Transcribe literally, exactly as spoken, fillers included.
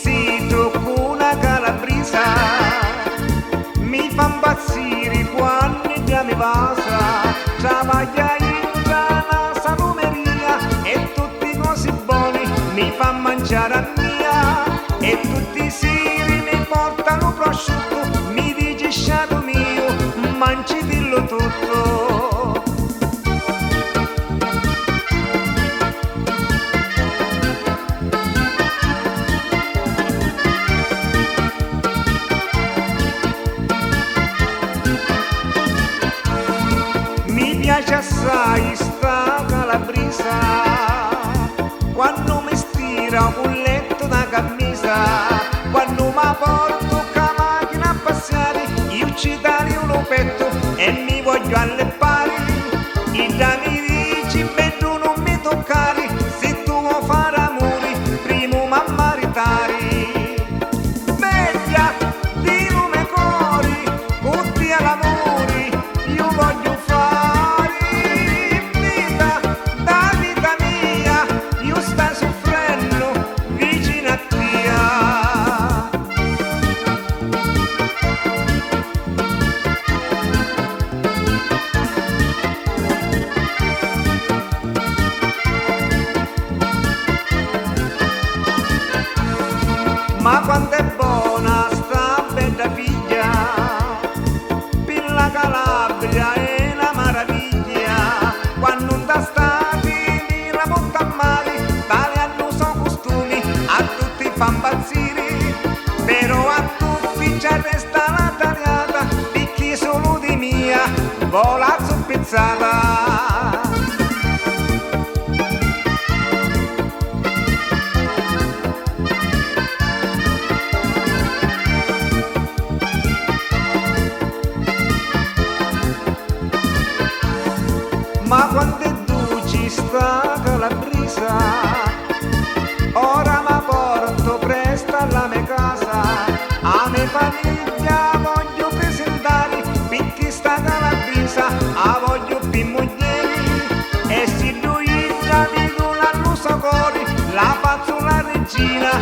Siddu cu na calabrisa mi fa mpazziri quannu idda mi vasa, travagghia intra na salumeria e tutti cosi boni mi fa manciari a mia, e tutti i siri mi porta lu prosciuttu, mi dici: "Sciatu miu, mancitillu tuttu." Mi piaci assai sta calabrisa, quannu mi stira u cullettu dâ cammisa, quannu ma portu ccâ machina a passiari, iu ci taliu lu pettu e mi vogghiu allippari. Idda mi dici: "Beddu, nun mi tuccari, si tu vo' fari amuri, primu m'ha' maritari." Bedda di lu me cori, cu tia l'amuri iu vogghiu fari, vita dâ vita mia, iu staiu suffrennu vicinu a tia. Ma quant'è bona sta bedda figghia, pi la Calabria è na maravigghia, quannu nta stati mi la porta a mari, taliannu so custumi a tutti fa mpazziri, però a tutti ci arresta la taliata, picchì sulu di mia vo' la zuppizzata. Ma quant'è duci sta calabrisa, ora ma portu prestu a la me casa, a me famigghia vogghiu prisintari, picchì sta calabrisa a vogghiu pi mugghieri, e siddu idda mi duna lu so cori, la fazzu la regina.